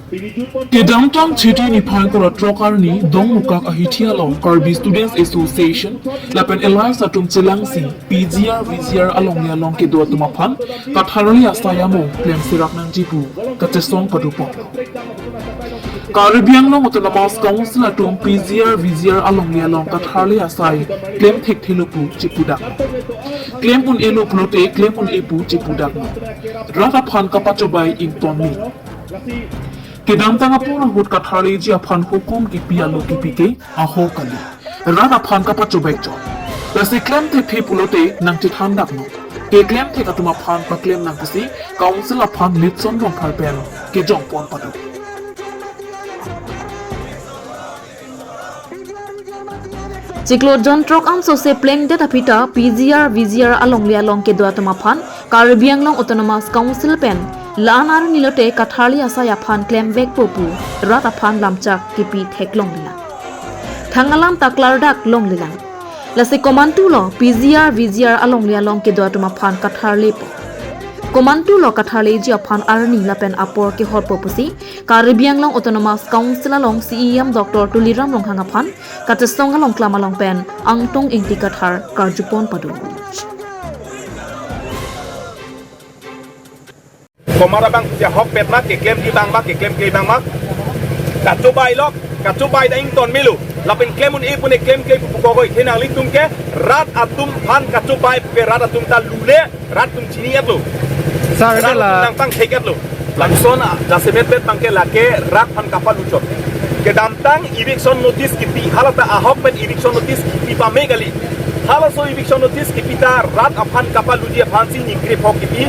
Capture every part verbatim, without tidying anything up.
Kedamtang Chiti niphai kre-throk arni Dongmukak ahithi along Karbi Students Association lapen allies atum chelangsi P G R V G R alongle along kedo atum aphan katharli asai amo klemserak nangji pu kachesong padopon. Karbi Anglong Autonomous Council atum P G R V G R alongle along katharli asai klem thekthelo pu chipudak. Klem un-elo pulote klem un-e pu chipudak. Rat aphan kapachobei ingtonme. Kedamtang apor ahut katharliji aphan hukum kipi alo kipi ke ahok kali. Rat aphan kapachobei chot. Lasi klem thekthe pulote nangchethan daknon. Keklem thek atum aphan paklem nang pusi Council aphan Litson Rongphar pen kejongpon pado. Chiklo jon throk amsose plengdet aphi ta P G R V G R alongle along kedo atum aphan Karbi Anglong Autonomous Council pen la-an arni lote katharli asai aphan klemvekpo pu rat aphan lamchak kipi theklonglelang. Thang alam ta klardak longlelang. Lasi komantulo P G R V G R alongle along kedo atum aphan katharlepo. Komantulo katharliji aphan arni lapen apor kehorpo pusi Karbi Anglong Autonomous Council along C E M Doctor Tuliram Ronghang aphan kachesong along klam along pen Angtong Ingti Kathar karjupon pado. Komat abang pusi ahokpet ma, keklemji abang ma, keklemkle abang ma. Kachobei lok, kachobei ta ingtonmelo. Lapen klem un-e pune klemkle pu kogoi, thenang litum ke rat atum aphan kachobei pu ke rat atum ta lule, rat atum chini-etlo. Sir, rat atum nangpangthek-etlo. Lapuson, ah, jasemet bet abang ke lake rat aphan kapalu chot. Kedamtang eviction notice kipi, hala ta ahok pen eviction notice kipi pame kali. Halaso eviction notice kipi ta rat aphan kapaluji aphansi ningkre phok kipi.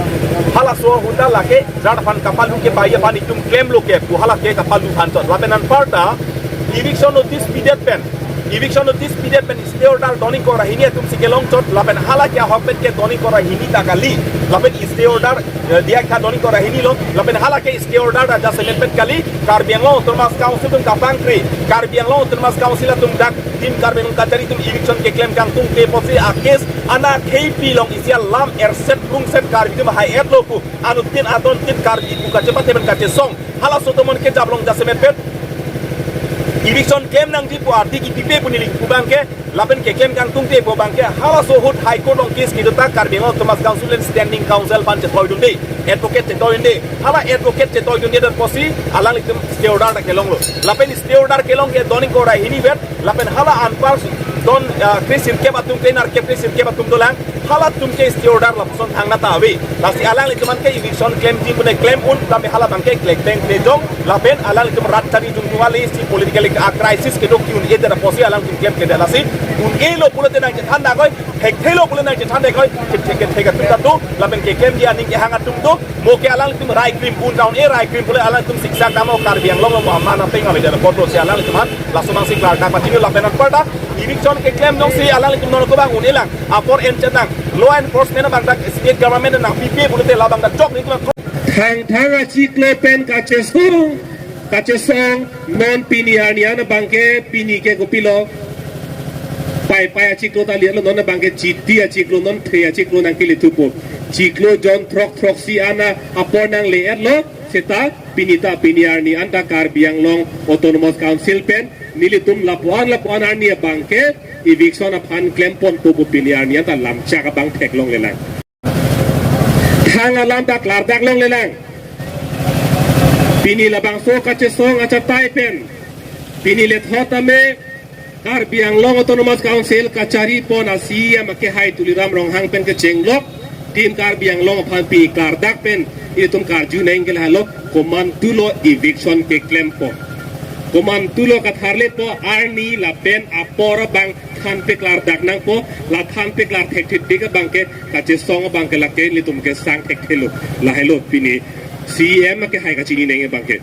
Halaso ahut ta lake rat aphan kapalu kepei aphan itum klemlo ke pu hala ke kapalu aphan chot. Lapen anparta eviction notice pidet pen, eviction notice pidet pen stay order don ingkoi ra hini atumsi kelong chot, lapen hala ke ahok pen ke don ingkoi ra hini ta kali. Lapen stay order, eh, diya kha don ingkoi ra hini lo, lapen hala ke stay order ta jasemet pen kali. Karbi Anglong Autonomous Council atum kapangkri, Karbi Anglong Autonomous Council atum dak Team Karbi Anglong kachari atum eviction keklem kangtungte pusi a-case ana kheipi along isi alam erset rungset Karbi atum hai-etlo pu anuttin adontin Karbi pu kachepate pen kachesong. Halaso atum ke jablong jasemet pen eviction klem nangji pu ardi kipipe pu neli pu abang ke, lapen keklem kangtungte pu abang ke, halaso ahut High Court along case kedo ta Karbi Anglong Autonomous Council pen Standing Counsel aphan chetoidunde, advocate chetoidunde. Hala advocate chetoidunde dan pusi alanglitum stay order ta kelonglo. Lapen stay order kelong ke don ingkoi ra hini vet, lapen hala anpar don, ah, kre sirkep atum, kre nerkep kre sirkep atum dolang. Halatum ke stay order lapuson thangnat ta ave. Lasi alanglitum aphan ke eviction klemji pune klem un, tame hala abang ke klek beng klejong, lapen alanglitum rat chari jongjong ale si political a-crisis kedo ki un-edet apotsi alanglitum klemkledet, lasi un-elo pulote nangchethan dakoi, thekthelo pulote nangchethan dakoi, thek thek thek atum ta do, lapen keklemji aning kehang atum do, mo ke alanglitum rai krim un ta un-e, rai krim pule alanglitum siksa kamo Karbi Anglong lo, mana peng avedet apotlo si alanglitum aphan laso abangsi klardak pachini. Lapen anparta eviction keklem jongsi alanglitum non ko abang un-elang, apor en chetang, law enforcement abang dak state government nangpipe pulote la abang dak chok ni tulang. Thangthang achiklo pen kachesong, kachesong, non pini arni an abang ke, pini ke kopilo, Paipai achiklo ta lilo, non abang ke Chiti achiklo, non the achiklo nangkele thupo. Chiklo jon throk throksi an apor nangle-etlo, seta pini ta pini arni an ta Karbi Anglong Autonomous Council pen nelitum lapuan lapuan arni abang ke eviction aphan klemponpo pu pini arni an ta lamchak abang theklonglelang. Thang alam ta klardak longlelang. Pini labangso kachesong achatai pen, pini lethot tame Karbi Anglong Autonomous Council kacharipon a-C E M akehai Tuliram Ronghang pen kechenglok Team Karbi Anglong aphan pini klardak pen itum karju nang ke lahelo, komantulo eviction keklempo, komantulo katharlepo arni lapen apor abang thanpeklardak nangpo. La thanpeklar thekthedek abang ke kachesong abang ke lake nelitum kesang thekthelo. Lahelo pini C E M akehai kachini nang abang ke.